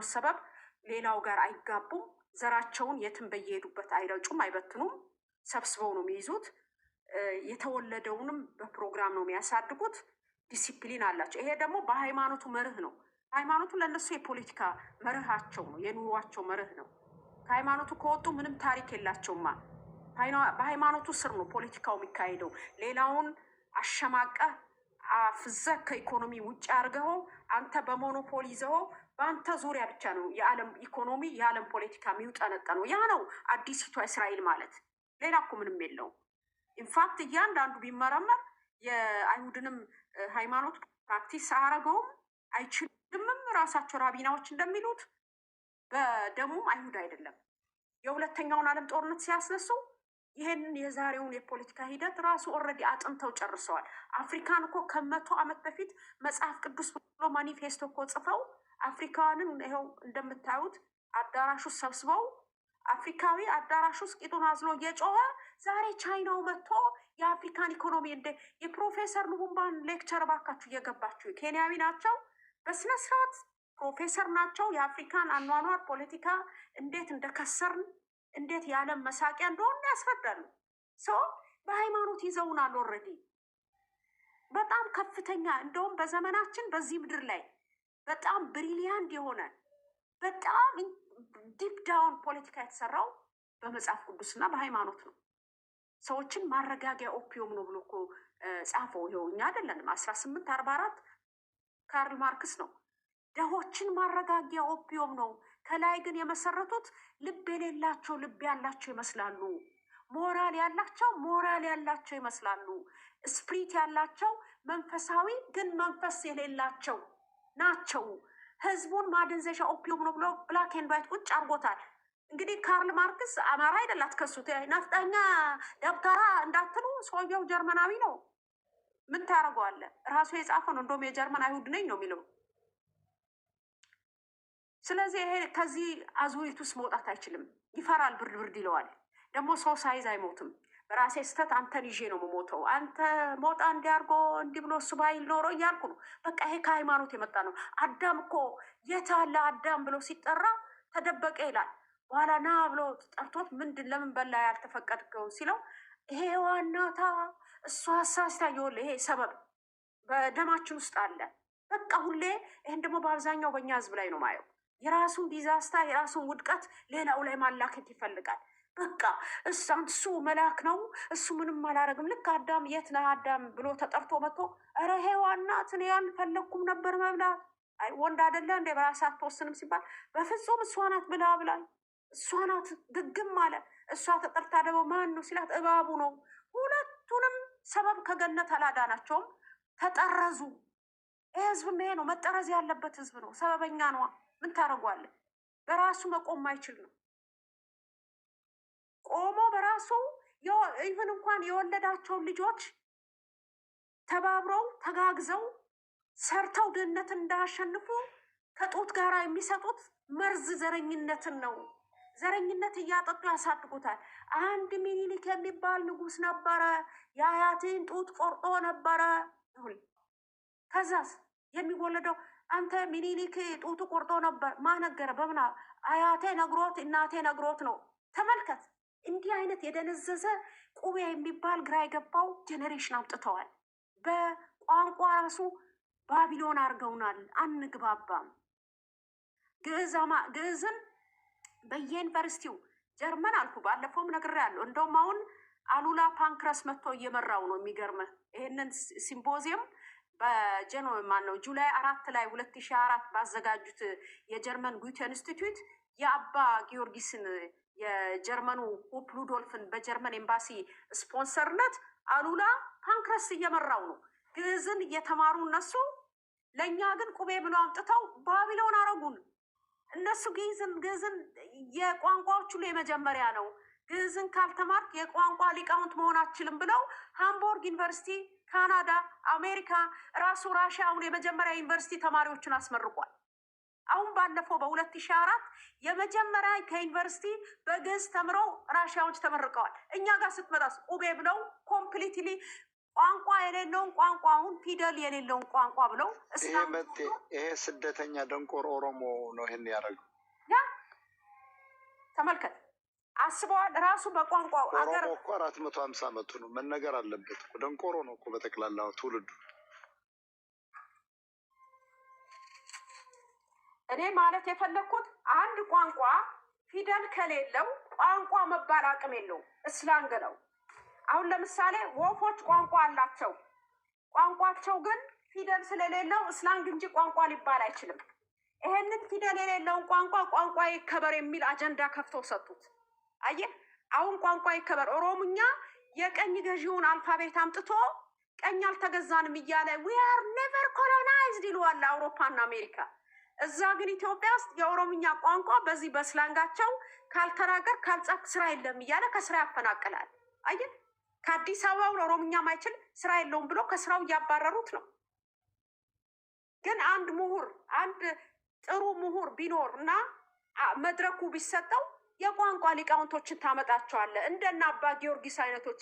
ሰበብ ሌላው ጋር አይጋቡም። ዘራቸውን የትም በየሄዱበት አይረጩም፣ አይበትኑም። ሰብስበው ነው የሚይዙት። የተወለደውንም በፕሮግራም ነው የሚያሳድጉት። ዲሲፕሊን አላቸው። ይሄ ደግሞ በሃይማኖቱ መርህ ነው። ሃይማኖቱ ለእነሱ የፖለቲካ መርሃቸው ነው፣ የኑሯቸው መርህ ነው። ከሃይማኖቱ ከወጡ ምንም ታሪክ የላቸውማ። በሃይማኖቱ ስር ነው ፖለቲካው የሚካሄደው። ሌላውን አሸማቀህ አፍዘህ ከኢኮኖሚ ውጭ አድርገኸው አንተ በ monopoly ይዘኸው በአንተ ዙሪያ ብቻ ነው የዓለም ኢኮኖሚ፣ የዓለም ፖለቲካ የሚውጠነጠነው። ያ ነው አዲሲቷ እስራኤል ማለት። ሌላ እኮ ምንም የለውም። In fact እያንዳንዱ ቢመረመር የአይሁድንም ሃይማኖት practice አያረገውም፣ አይችልምም። ራሳቸው ራቢናዎች እንደሚሉት በደሙም አይሁድ አይደለም። የሁለተኛውን ዓለም ጦርነት ሲያስነሱ ይህንን የዛሬውን የፖለቲካ ሂደት ራሱ already አጥንተው ጨርሰዋል። አፍሪካን እኮ ከ100 ዓመት በፊት መጽሐፍ ቅዱስ ብሎ ማኒፌስቶ እኮ ጽፈው አፍሪካውያንን ይኸው እንደምታዩት አዳራሽ ውስጥ ሰብስበው፣ አፍሪካዊ አዳራሽ ውስጥ ቂጡን አዝሎ እየጮኸ፣ ዛሬ ቻይናው መጥቶ የአፍሪካን ኢኮኖሚ እንደ የፕሮፌሰር ሉሙምባን lecture እባካችሁ እየገባችሁ፣ ኬንያዊ ናቸው፣ በስነስርዓት ፕሮፌሰር ናቸው። የአፍሪካን አኗኗር፣ ፖለቲካ እንዴት እንደከሰርን፣ እንዴት የዓለም መሳቂያ እንደሆነ ያስረዳሉ። So በሃይማኖት ይዘውናል already። በጣም ከፍተኛ፣ እንደውም በዘመናችን በዚህ ምድር ላይ በጣም brilliant የሆነ፣ በጣም deep down ፖለቲካ የተሰራው በመጽሐፍ ቅዱስና በሃይማኖት ነው። ሰዎችን ማረጋጊያ opium ነው ብሎ እኮ ጻፈው። ይኸው እኛ አይደለንም። 1844 ካርል ማርክስ ነው። ደሆችን ማረጋጊያ opium ነው። ከላይ ግን የመሰረቱት ልብ የሌላቸው ልብ ያላቸው ይመስላሉ። ሞራል ያላቸው ሞራል ያላቸው ይመስላሉ። Spirit ያላቸው፣ መንፈሳዊ ግን መንፈስ የሌላቸው ናቸው። ህዝቡን ማደንዘዣ opium ነው ብሎ black and white ቁጭ አድርጎታል። እንግዲህ ካርል ማርክስ አማራ አይደል፣ አትከሱት። ነፍጠኛ ደብተራ እንዳትሉ፣ ሰውየው ጀርመናዊ ነው። ምን ታደርገዋለህ? ራሱ የጻፈው ነው። እንደውም የጀርመን አይሁድ ነኝ ነው የሚለው። ስለዚህ ይሄ ከዚህ አዙሪት ውስጥ መውጣት አይችልም። ይፈራል፣ ብርድ ብርድ ይለዋል። ደግሞ ሰው ሳይዝ አይሞትም። በራሴ ስህተት አንተን ይዤ ነው የምሞተው። አንተ ሞጣ እንዲያርጎ እንዲህ ብሎ እሱ ባይል ኖሮ እያልኩ ነው። በቃ ይሄ ከሃይማኖት የመጣ ነው። አዳም እኮ የት አለ አዳም ብሎ ሲጠራ ተደበቀ ይላል። በኋላ ና ብሎ ጠርቶት ምንድን ለምን በላ ያልተፈቀድከው ሲለው ይሄ ዋናታ እሷ አሳስታ ይኸውልህ፣ ይሄ ሰበብ በደማችን ውስጥ አለ። በቃ ሁሌ ይህን ደግሞ በአብዛኛው በእኛ ህዝብ ላይ ነው ማየው። የራሱን disaster፣ የራሱን ውድቀት ሌላው ላይ ማላከክ ይፈልጋል። በቃ እሱ መልአክ ነው፣ እሱ ምንም አላረግም። ልክ አዳም የት ነህ አዳም ብሎ ተጠርቶ መጥቶ ኧረ ሔዋን ናት፣ እኔ አልፈለግኩም ነበር መብላት። አይ ወንድ አይደለ እንደ በራስህ አትወስንም ሲባል በፍጹም እሷ ናት ብላ ብላኝ፣ እሷ ናት ግግም አለ። እሷ ተጠርታ ደግሞ ማን ነው ሲላት እባቡ ነው። ሁለቱንም ሰበብ ከገነት አላዳናቸውም፣ ተጠረዙ። ይህ ህዝብም ይሄ ነው፣ መጠረዝ ያለበት ህዝብ ነው። ሰበበኛ ነዋ። ምን ታደርጓለህ? በራሱ መቆም ማይችል ነው። ቆሞ በራሱ even እንኳን የወለዳቸውን ልጆች ተባብረው ተጋግዘው ሰርተው ድህነትን እንዳያሸንፉ ከጡት ጋር የሚሰጡት መርዝ ዘረኝነትን ነው። ዘረኝነት እያጠጡ ያሳድጉታል። አንድ ሚኒሊክ የሚባል ንጉስ ነበረ። የአያቴን ጡት ቆርጦ ነበረ። ከዛስ የሚወለደው አንተ ሚኒሊክ ጡቱ ቆርጦ ነበር ማነገረ? በምና አያቴ ነግሮት እናቴ ነግሮት ነው። ተመልከት፣ እንዲህ አይነት የደነዘዘ ቁቤ የሚባል ግራ የገባው generation አምጥተዋል። በቋንቋ ራሱ ባቢሎን አድርገውናል። አንግባባም። ግዕዝን በየዩኒቨርሲቲው ጀርመን አልኩ፣ ባለፈውም ነግሬያለሁ። እንደውም አሁን አሉላ ፓንክረስ መጥቶ እየመራው ነው። የሚገርምህ ይህንን ሲምፖዚየም በጀኖ ማን ነው July 4 ላይ 2004 ባዘጋጁት የጀርመን ጉቴ ኢንስቲትዩት የአባ ጊዮርጊስን፣ የጀርመኑ ሆፕ ሉዶልፍን በጀርመን ኤምባሲ ስፖንሰርነት አሉላ ፓንክረስ እየመራው ነው። ግዕዝን እየተማሩ እነሱ፣ ለእኛ ግን ቁቤ ብለው አምጥተው ባቢሎን አረጉን። እነሱ ግዕዝን የቋንቋዎች ሁሉ የመጀመሪያ ነው፣ ግዕዝን ካልተማርክ የቋንቋ ሊቃውንት መሆን አትችልም ብለው ሃምቦርግ ዩኒቨርሲቲ፣ ካናዳ፣ አሜሪካ፣ ራሱ ራሽያ አሁን የመጀመሪያ ዩኒቨርሲቲ ተማሪዎችን አስመርቋል። አሁን ባለፈው በ2004 የመጀመሪያ ከዩኒቨርሲቲ በግዕዝ ተምረው ራሽያዎች ተመርቀዋል። እኛ ጋር ስትመጣ ቁቤ ብለው completely ቋንቋ የሌለውን ቋንቋውን ፊደል የሌለውን ቋንቋ ብለው ይሄ እስላም መጤ ይሄ ስደተኛ ደንቆሮ ኦሮሞ ነው ይሄን ያደረገው። Yeah፣ ተመልከት፣ አስበዋል። ራሱ በቋንቋው አገር ኦሮሞ እኮ 450 ዓመቱ ነው፣ መነገር አለበት እኮ። ደንቆሮ ነው እኮ በጠቅላላ ትውልዱ። እኔ ማለት የፈለግኩት አንድ ቋንቋ ፊደል ከሌለው ቋንቋ መባል አቅም የለውም፣ slang ነው። አሁን ለምሳሌ ወፎች ቋንቋ አላቸው። ቋንቋቸው ግን ፊደል ስለሌለው slang እንጂ ቋንቋ ሊባል አይችልም። ይሄንን ፊደል የሌለውን ቋንቋ ቋንቋ ይከበር የሚል አጀንዳ ከፍተው ሰጡት። አየህ፣ አሁን ቋንቋ ይከበር፣ ኦሮምኛ የቀኝ ገዢውን alphabet አምጥቶ ቀኝ አልተገዛንም እያለ "we are never colonized" ይለዋል አውሮፓና አሜሪካ። እዛ ግን ኢትዮጵያ ውስጥ የኦሮምኛ ቋንቋ በዚህ በ slang ኣቸው ካልተናገር ካልጻፍክ ስራ የለም እያለ ከስራ ያፈናቅላል። አየህ፣ ከአዲስ አበባውን ኦሮምኛ ማይችል ስራ የለውም ብሎ ከስራው እያባረሩት ነው። ግን አንድ ምሁር፣ አንድ ጥሩ ምሁር ቢኖር እና መድረኩ ቢሰጠው የቋንቋ ሊቃውንቶችን ታመጣቸዋለህ። እንደነ አባ ጊዮርጊስ አይነቶች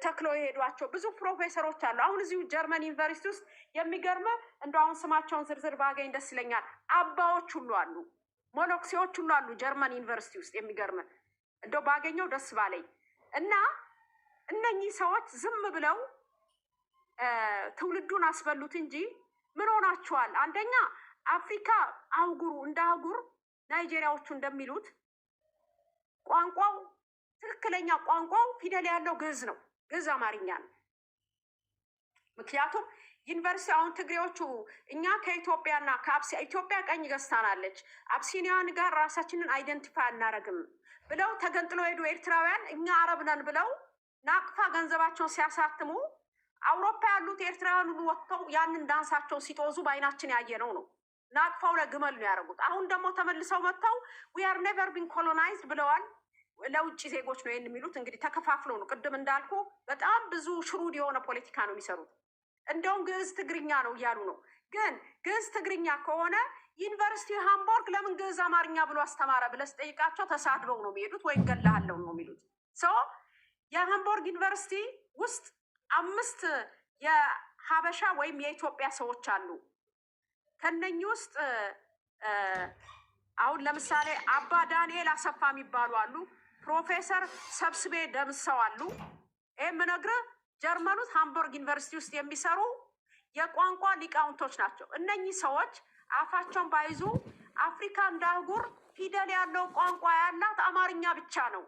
ተክለው የሄዷቸው ብዙ ፕሮፌሰሮች አሉ። አሁን እዚሁ ጀርመን ዩኒቨርሲቲ ውስጥ የሚገርም እንደ አሁን ስማቸውን ዝርዝር ባገኝ ደስ ይለኛል። አባዎች ሁሉ አሉ፣ ሞኖክሴዎች ሁሉ አሉ ጀርመን ዩኒቨርሲቲ ውስጥ። የሚገርም እንደው ባገኘው ደስ ባለኝ። እና እነኚህ ሰዎች ዝም ብለው ትውልዱን አስበሉት እንጂ ምን ሆናችኋል? አንደኛ አፍሪካ አህጉሩ እንደ አህጉር ናይጄሪያዎቹ እንደሚሉት ቋንቋው፣ ትክክለኛ ቋንቋው ፊደል ያለው ግዕዝ ነው። ግዕዝ አማርኛ ነው። ምክንያቱም ዩኒቨርሲቲ አሁን ትግሬዎቹ እኛ ከኢትዮጵያና ከአብሲ ኢትዮጵያ ቀኝ ገዝታናለች፣ አብሲኒያን ጋር ራሳችንን identify አናረግም ብለው ተገንጥሎ ሄዱ። ኤርትራውያን እኛ አረብ ነን ብለው ናቅፋ ገንዘባቸውን ሲያሳትሙ አውሮፓ ያሉት ኤርትራውያን ሁሉ ወጥተው ያንን ዳንሳቸውን ሲጦዙ በአይናችን ያየነው ነው። ናቅፋው ለግመል ነው ያደረጉት። አሁን ደግሞ ተመልሰው መጥተው "we are never been colonized" ብለዋል። ለውጭ ዜጎች ነው ይህን የሚሉት። እንግዲህ ተከፋፍለው ነው። ቅድም እንዳልኩ በጣም ብዙ shrewd የሆነ ፖለቲካ ነው የሚሰሩት። እንደውም ግዕዝ ትግርኛ ነው እያሉ ነው። ግን ግዕዝ ትግርኛ ከሆነ ዩኒቨርሲቲ ሃምቦርግ ለምን ግዕዝ አማርኛ ብሎ አስተማረ ብለህ ስጠይቃቸው ተሳድበው ነው የሚሄዱት፣ ወይም ገላሃለው ነው የሚሉት። So የሃምቦርግ ዩኒቨርሲቲ ውስጥ አምስት የሀበሻ ወይም የኢትዮጵያ ሰዎች አሉ። ከነኚህ ውስጥ አሁን ለምሳሌ አባ ዳንኤል አሰፋ የሚባሉ አሉ። ፕሮፌሰር ሰብስቤ ደምሰው አሉ። ይህ የምነግርህ ጀርመን ውስጥ ሃምቦርግ ዩኒቨርሲቲ ውስጥ የሚሰሩ የቋንቋ ሊቃውንቶች ናቸው። እነኚህ ሰዎች አፋቸውን ባይዙ አፍሪካ እንደ አህጉር ፊደል ያለው ቋንቋ ያላት አማርኛ ብቻ ነው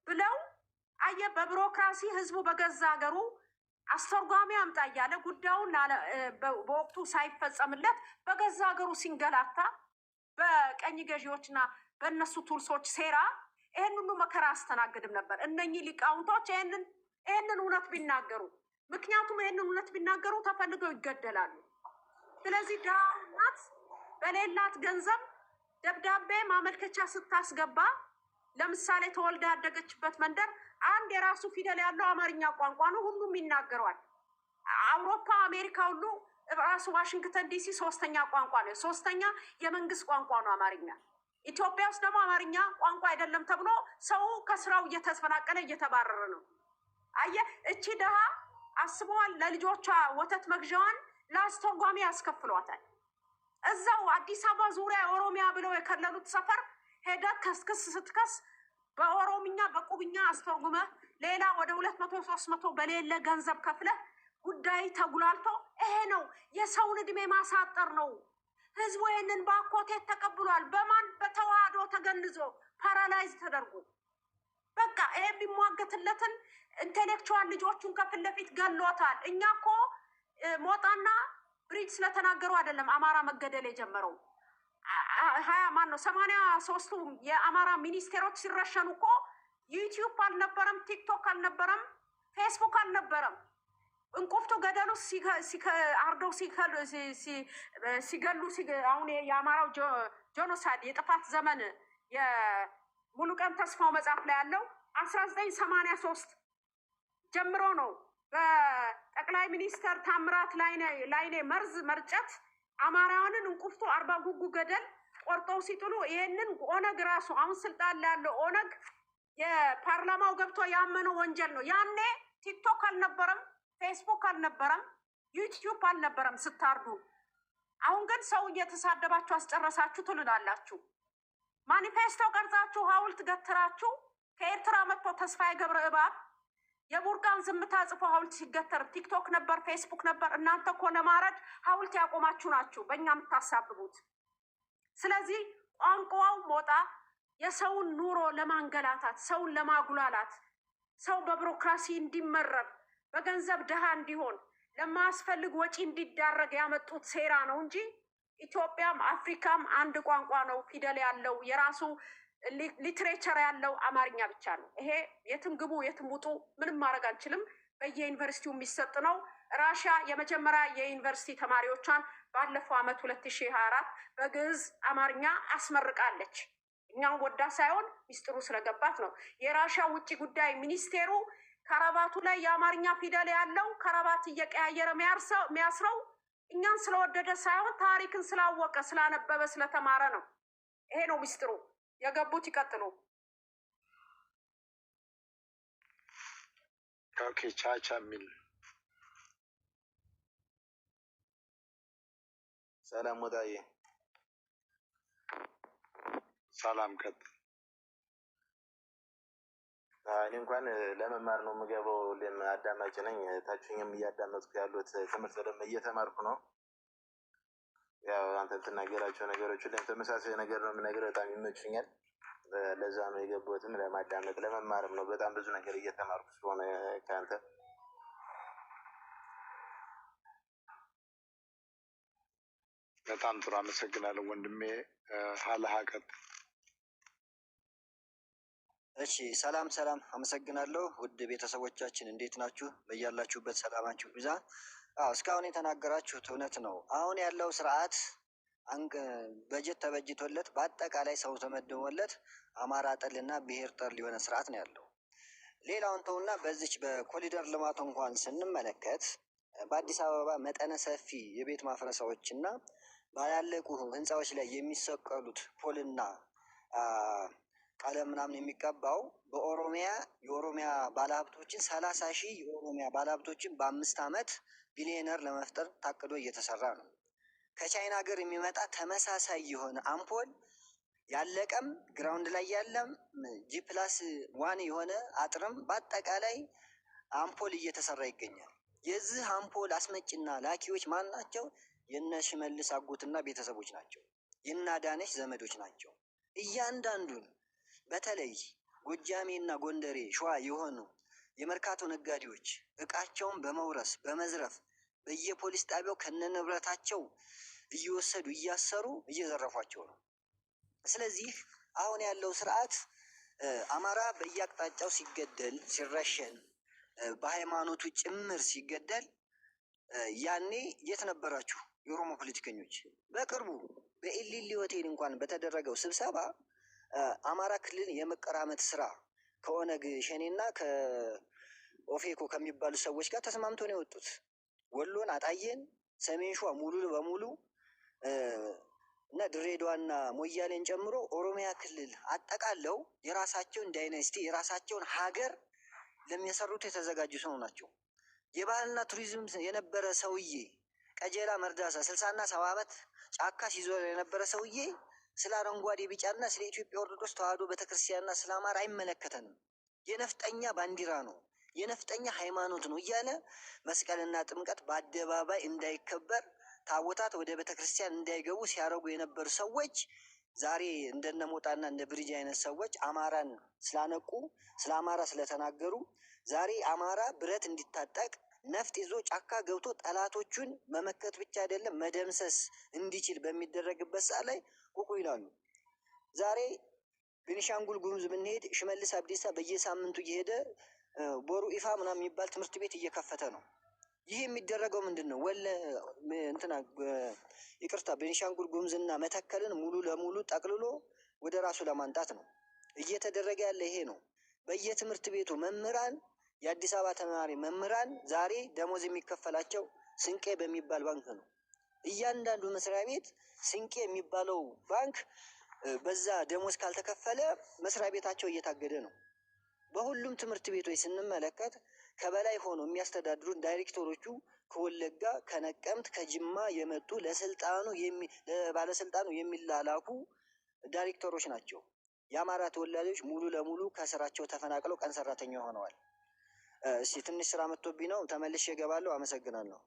ብለው፣ አየህ፣ በቢሮክራሲ ህዝቡ በገዛ ሀገሩ አስተርጓሚ አምጣ እያለ ጉዳዩን በወቅቱ ሳይፈጸምለት በገዛ ሀገሩ ሲንገላታ በቀኝ ገዢዎችና በእነሱ tools ኦች ሴራ ይህን ሁሉ መከራ አስተናግድም ነበር። እነኚህ ሊቃውንቶች ይህንን እውነት ቢናገሩ፣ ምክንያቱም ይህንን እውነት ቢናገሩ ተፈልገው ይገደላሉ። ስለዚህ ድሃ እናት በሌላት ገንዘብ ደብዳቤ ማመልከቻ ስታስገባ፣ ለምሳሌ ተወልዳ ያደገችበት መንደር አንድ የራሱ ፊደል ያለው አማርኛ ቋንቋ ነው፣ ሁሉም ይናገረዋል። አውሮፓ፣ አሜሪካ ሁሉ ራሱ ዋሽንግተን ዲሲ ሶስተኛ ቋንቋ ነው፣ ሶስተኛ የመንግስት ቋንቋ ነው አማርኛ። ኢትዮጵያ ውስጥ ደግሞ አማርኛ ቋንቋ አይደለም ተብሎ ሰው ከስራው እየተፈናቀለ እየተባረረ ነው። አየህ፣ እቺ ድሃ አስበዋል። ለልጆቿ ወተት መግዣዋን ለአስተርጓሚ ያስከፍሏታል። እዛው አዲስ አበባ ዙሪያ ኦሮሚያ ብለው የከለሉት ሰፈር ሄደ ከስክስ ስትከስ በኦሮምኛ በቁብኛ አስተርጉመህ ሌላ ወደ 200 300 በሌለ ገንዘብ ከፍለህ ጉዳይ ተጉላልቶ ይሄ ነው የሰውን እድሜ ማሳጠር ነው። ህዝቡ ይህንን በአኮቴት ተቀብሏል። በማን በተዋህዶ ተገንዞ paralyze ተደርጎ በቃ ይሄ የሚሟገትለትን intellectual ልጆቹን ከፊት ለፊት ገሎታል። እኛ እኮ ሞጣና ብሪጅ ስለተናገሩ አይደለም አማራ መገደል የጀመረው። ሀያ ማን ነው 83ቱ የአማራ ሚኒስቴሮች ሲረሸኑ እኮ ዩቲዩብ አልነበረም፣ ቲክቶክ አልነበረም፣ ፌስቡክ አልነበረም። እንቁፍቱ ገደሉ አርደው ሲገሉ አሁን የአማራው genocide የጥፋት ዘመን የሙሉቀን ተስፋው መጽሐፍ ላይ ያለው 1983 ጀምሮ ነው። በጠቅላይ ሚኒስተር ታምራት ላይኔ መርዝ መርጨት አማራውንን እንቁፍቱ አርባ ጉጉ ገደል ቆርጠው ሲጥሉ ይህንን ኦነግ ራሱ፣ አሁን ስልጣን ላይ ያለው ኦነግ የፓርላማው ገብቶ ያመነው ወንጀል ነው። ያኔ ቲክቶክ አልነበረም፣ ፌስቡክ አልነበረም፣ ዩቲዩብ አልነበረም ስታርዱ። አሁን ግን ሰው እየተሳደባችሁ አስጨረሳችሁ ትሉናላችሁ። ማኒፌስቶ ቀርጻችሁ ሐውልት ገትራችሁ ከኤርትራ መጥቶ ተስፋዬ ገብረ እባብ የቡርቃን ዝምታ ጽፎ ሐውልት ሲገተር ቲክቶክ ነበር፣ ፌስቡክ ነበር። እናንተ እኮ ለማረድ ሐውልት ያቆማችሁ ናችሁ በእኛ የምታሳብቡት። ስለዚህ ቋንቋው ሞጣ የሰውን ኑሮ ለማንገላታት፣ ሰውን ለማጉላላት፣ ሰው በቢሮክራሲ እንዲመረር፣ በገንዘብ ድሃ እንዲሆን፣ ለማያስፈልግ ወጪ እንዲዳረግ ያመጡት ሴራ ነው እንጂ ኢትዮጵያም አፍሪካም አንድ ቋንቋ ነው ፊደል ያለው የራሱ literature ያለው አማርኛ ብቻ ነው። ይሄ የትም ግቡ የትም ውጡ ምንም ማድረግ አንችልም። በየዩኒቨርሲቲው የሚሰጥ ነው። ራሽያ የመጀመሪያ የዩኒቨርሲቲ ተማሪዎቿን ባለፈው ዓመት 2024 በግዕዝ አማርኛ አስመርቃለች። እኛም ወዳ ሳይሆን ሚስጥሩ ስለገባት ነው። የራሽያ ውጭ ጉዳይ ሚኒስቴሩ ከረባቱ ላይ የአማርኛ ፊደል ያለው ከረባት እየቀያየረ የሚያስረው እኛን ስለወደደ ሳይሆን ታሪክን ስላወቀ፣ ስላነበበ፣ ስለተማረ ነው። ይሄ ነው ሚስጥሩ። የገቡት ይቀጥሉ። Okay፣ ቻቻ የሚል። ሰላም ሞጣዬ። ሰላም፣ ቀጥል። እኔ እንኳን ለመማር ነው የምገባው። ሁሌም አዳማጭ ነኝ። ታችኝም እያዳመጥኩ ያሉት ትምህርት በደንብ እየተማርኩ ነው። ያው አንተ የምትናገራቸው ነገሮች ሁሌም ተመሳሳይ ነገር ነው የምነግርህ፣ በጣም ይመቹኛል። ለዛ ነው የገባሁትም ለማዳመጥ ለመማርም ነው። በጣም ብዙ ነገር እየተማርኩ ስለሆነ ከአንተ። በጣም ጥሩ፣ አመሰግናለሁ ወንድሜ። ሀለሀ ቀጥል። እሺ፣ ሰላም ሰላም፣ አመሰግናለሁ። ውድ ቤተሰቦቻችን እንዴት ናችሁ? በያላችሁበት ሰላማችሁ ብዛ። አዎ፣ እስካሁን የተናገራችሁት እውነት ነው። አሁን ያለው ስርዓት በጀት ተበጅቶለት በአጠቃላይ ሰው ተመድቦለት አማራ ጠልና ብሔር ጠል የሆነ ስርዓት ነው ያለው። ሌላውን ተውና በዚች በኮሪደር ልማቱ እንኳን ስንመለከት በአዲስ አበባ መጠነ ሰፊ የቤት ማፍረሳዎች እና ባላለቁ ህንፃዎች ላይ የሚሰቀሉት pole ና ቀለም ምናምን የሚቀባው በኦሮሚያ የኦሮሚያ ባለሀብቶችን 30,000 የኦሮሚያ ባለሀብቶችን በ5 ዓመት ቢሊዮነር ለመፍጠር ታቅዶ እየተሰራ ነው። ከቻይና ሀገር የሚመጣ ተመሳሳይ የሆነ አምፖል ያለቀም ground ላይ ያለም G+1 የሆነ አጥርም በአጠቃላይ አምፖል እየተሰራ ይገኛል። የዚህ አምፖል አስመጭና ላኪዎች ማን ናቸው? የነ ሽመልስ አጎትና ቤተሰቦች ናቸው። የነ አዳነች ዘመዶች ናቸው። እያንዳንዱን በተለይ ጎጃሜና ጎንደሬ፣ ሸዋ የሆኑ የመርካቶ ነጋዴዎች እቃቸውን በመውረስ በመዝረፍ በየፖሊስ ጣቢያው ከነንብረታቸው እየወሰዱ እያሰሩ እየዘረፏቸው ነው። ስለዚህ አሁን ያለው ስርዓት አማራ በየአቅጣጫው ሲገደል ሲረሸን በሃይማኖቱ ጭምር ሲገደል ያኔ የት ነበራችሁ የኦሮሞ ፖለቲከኞች? በቅርቡ በኢሊሊ ሆቴል እንኳን በተደረገው ስብሰባ አማራ ክልል የመቀራመት ስራ ከኦነግ ሸኔና ከኦፌኮ ከሚባሉ ሰዎች ጋር ተስማምቶ ነው የወጡት። ወሎን፣ አጣዬን፣ ሰሜን ሸዋ ሙሉ በሙሉ እና ድሬዳዋና ሞያሌን ጨምሮ ኦሮሚያ ክልል አጠቃለው የራሳቸውን dynasty የራሳቸውን ሀገር ለሚሰሩት የተዘጋጁ ሰው ናቸው። የባህልና ቱሪዝም የነበረ ሰውዬ ቀጀላ መርዳሳ 60ና 70 ዓመት ጫካ ሲዞር የነበረ ሰውዬ ስለ አረንጓዴ ቢጫና ስለ ኢትዮጵያ ኦርቶዶክስ ተዋሕዶ ቤተክርስቲያንና ስለ አማራ አይመለከተንም፣ የነፍጠኛ ባንዲራ ነው፣ የነፍጠኛ ሃይማኖት ነው እያለ መስቀልና ጥምቀት በአደባባይ እንዳይከበር፣ ታቦታት ወደ ቤተክርስቲያን እንዳይገቡ ሲያደርጉ የነበሩ ሰዎች ዛሬ እንደነ ሞጣና እንደ ብሪጅ አይነት ሰዎች አማራን ስላነቁ፣ ስለ አማራ ስለተናገሩ ዛሬ አማራ ብረት እንዲታጠቅ ነፍጥ ይዞ ጫካ ገብቶ ጠላቶቹን መመከት ብቻ አይደለም መደምሰስ እንዲችል በሚደረግበት ሰዓት ላይ ቁቁ ይላሉ። ዛሬ ቤኒሻንጉል ጉሙዝ ብንሄድ ሽመልስ አብዲሳ በየሳምንቱ እየሄደ ቦሩ ኢፋ ምናምን የሚባል ትምህርት ቤት እየከፈተ ነው። ይህ የሚደረገው ምንድን ነው? ወለ እንትና ይቅርታ፣ ቤኒሻንጉል ጉሙዝና መተከልን ሙሉ ለሙሉ ጠቅልሎ ወደ ራሱ ለማምጣት ነው እየተደረገ ያለ ይሄ ነው። በየትምህርት ቤቱ መምህራን፣ የአዲስ አበባ ተማሪ መምህራን ዛሬ ደሞዝ የሚከፈላቸው ስንቄ በሚባል ባንክ ነው። እያንዳንዱ መስሪያ ቤት ስንቄ የሚባለው ባንክ በዛ ደሞዝ ካልተከፈለ መስሪያ ቤታቸው እየታገደ ነው። በሁሉም ትምህርት ቤቶች ስንመለከት ከበላይ ሆኖ የሚያስተዳድሩን ዳይሬክተሮቹ ከወለጋ፣ ከነቀምት፣ ከጅማ የመጡ ለስልጣኑ ለባለስልጣኑ የሚላላኩ ዳይሬክተሮች ናቸው። የአማራ ተወላጆች ሙሉ ለሙሉ ከስራቸው ተፈናቅለው ቀን ሰራተኛ ሆነዋል። እስቲ ትንሽ ስራ መጥቶብኝ ነው፣ ተመልሼ እገባለሁ። አመሰግናለሁ።